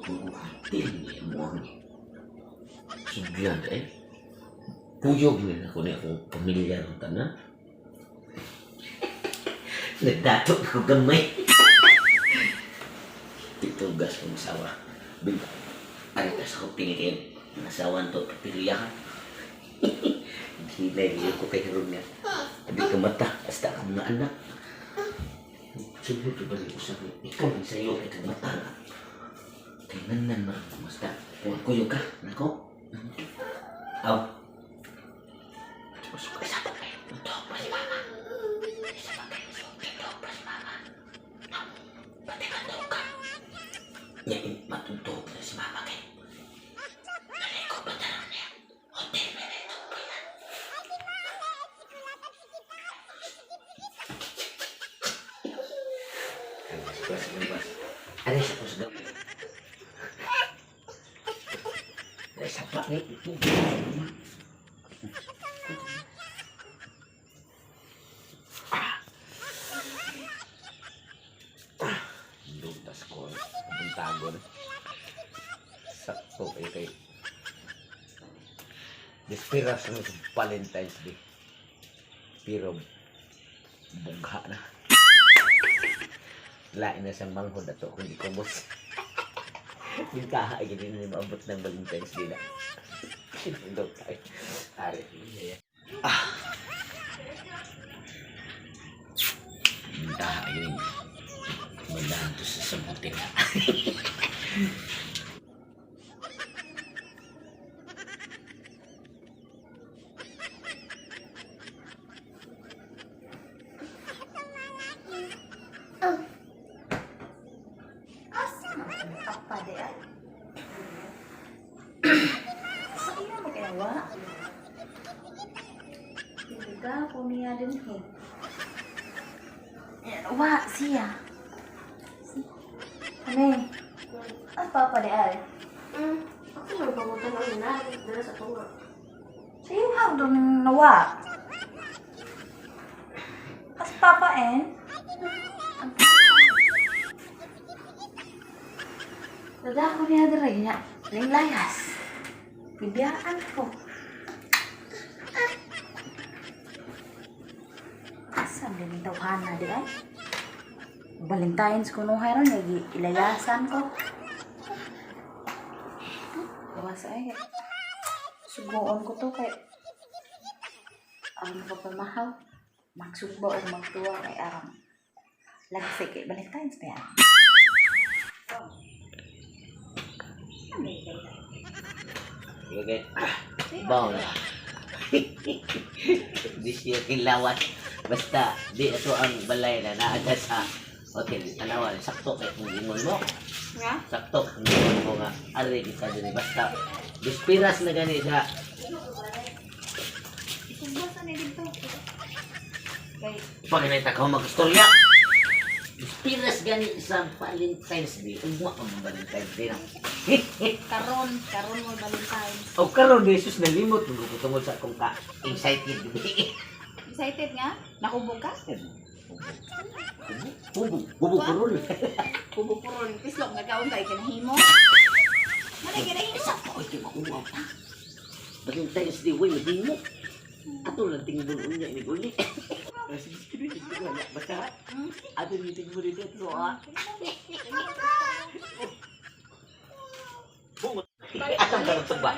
Kung hotel niya mo ang sugyan eh. Kuyog ni ako ni akong pamilya ng tanan. Nagdato ko gamay. Titugas kong asawa. Big, ay, sa ko tingin. Ang asawa to, pipiliyahan. Hinay niyo ko kay Haron nga. Abi ka mata, hasta ka mga anak. Sunod ba rin usap Ikaw ang sayo kay kag mata nga. Kay nanan man, kumusta? Huwag kuyo ka, nako. Aw. Isa pa kayo, tutok pa si mama. Isa pa kayo, tutok pa si mama. Pati ka ka. Nya, matutok na si mama kay. Nalay ko pa tanong niya. Hotel na rin ito pa yan. Bas, bas. Aray sa kusga. Aray sa pa ni ito. Lutas ko. Buntagon. Sakto kay kay. Dispiras na sa Valentine's Day. Pero bugha na. Lain na sa manghod ato kung di kumos. Yung kaha ay ganyan na maabot ng Valentine's Day na. Sinundok tayo. Ari. Ah. Yung kaha ay ganyan. Mandahan to sa sabutin na. Apa de ay? Sa iya mo kaya wa? Tiga ko niya din he. Wa siya. Ane. As papa de ay. Ako man pamutan ang ina, dala sa tunga. Sa iyo ha doon nawa. As papa en. Dada ko niya dere niya. Ning layas. Bibiyaan ko. Asa man yung tawhana di ay? Valentine's ko nung hayron lagi ilayasan ko. Gawas ay. Sugoon ko to kay ang pagpamahaw. Magsugba o magtuwa kay aron. Lagi kay Valentine's pa yan. Okay. Ah, baw na. This year kinlawas. Basta di ito ang balay na naada sa hotel. Tanawan, sakto kay kung ingon mo. Nga? Sakto kung ingon mo nga. Ari kita diri basta dispiras na gani sa Isugba sa ni dito. Kay pag ka magstorya. Dispiras gani sa Valentine's Day. Ugma ka mo Valentine's Day na. karon, karon mo Valentine's. O karon Jesus nalimot ko tungod sa akong ka excited gabi. Excited nga? Nakubog ka? Hubog, hubog karon. Kubog ko ron. Pislok nga kaon kay kinahimo. Malay kinahimo. Isa pa ko'y makuha pa. Valentine's Day, way, mahimo. Ato lang tingin unya ni uli. Sige, sige, sige, wala. Basta, ato yung tingin mo dito, ito, ah. Bungot. Atang karong ba?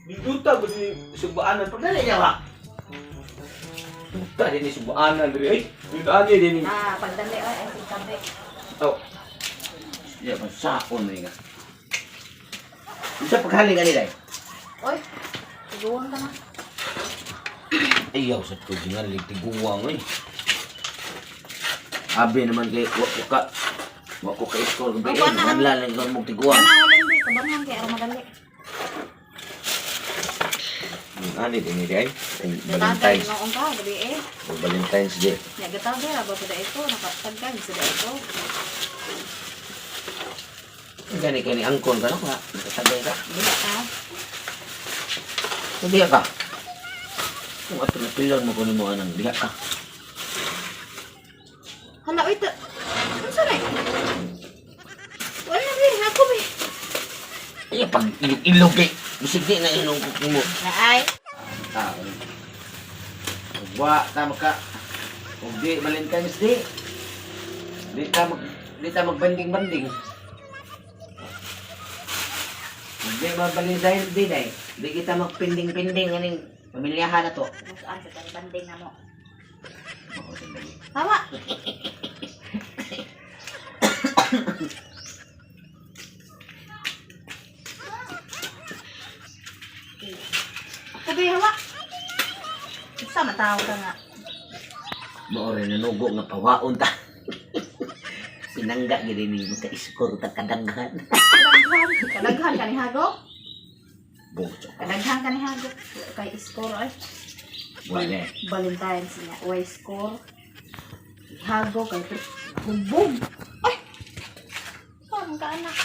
Di Minduta ko ni subaanan. Pagdali niya ba? Duta din ni subaanan diri. Ay, duta ni din ni. Ah, pagdali ay ay tabi. Oh. Ya, masaon ni nga. Isa paghaling ani day. Oy. Tiguan ka na. Ayaw sa ko gingalig tiguang oy. Abi naman kay wa ko ka wa ko ka score gabi. Wa na. Manla lang ko mong tiguang. Ana uling di kabangan kay aron madali. Ani din ni day. Ay, Valentine's. Valentine's. Noong ka gabi eh. O Valentine's Day. Nya gatabi ra ba sa ito nakatagkan sa ito. Gani kani angkon ka no ka. Nakatagay ka. Dili ka. Diha ka. Kung ato na pilar mo kunin mo anang diha ka. Hala, oy, ta. Unsa na? Wala bi, ako bi. Ay, pag ilog-ilog kay. Bisig di na ilong ko mo. Naay. Ah, wa ta maka ug di Valentine's Day. Di ta magbanding-banding. Ug di ma Valentine's Day day. Di kita magpinding-pinding aning pamilyahan na to. Saan sa tang banding na mo? Hawa. Ako bi, hawa. Sa mataw ka nga. Mao rin nanugo nga pawaon ta. Sinangga gid ni maka-score ta kadaghan. Kadaghan. Kadaghan ka ni Hago. Bojo. Kadaghan ka ni Hago. Kay score ay. Wala. Valentine's niya. Way score. Hago kay hubog. Ay. Saan ka anak?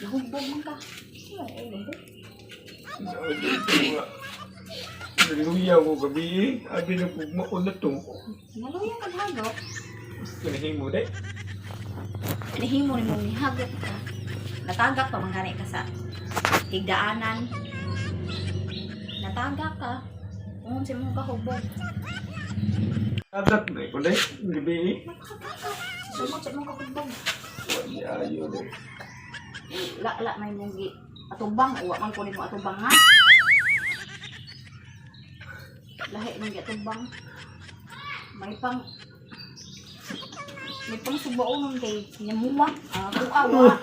Nahubog man ka. Ay, ay, hubog. Naluya ko gabi eh. Abi na kugmaon na to. Naluya ka Hago. Kanahimo day. Nihimo ni mong nihagot ka. Natagak pa man gani ka sa higdaanan. Natagak ka. Ungon sa imong kahubog. Adat na ko day. Gabi eh. Natagak ka. Sumot sa imong kahubog. Wala ayo day. La la may mong gi atubang uwa man kunin mo atubang ha. Lahi mong gi atubang. May pang subaonon kay nyamuwa. Ah, kuawa.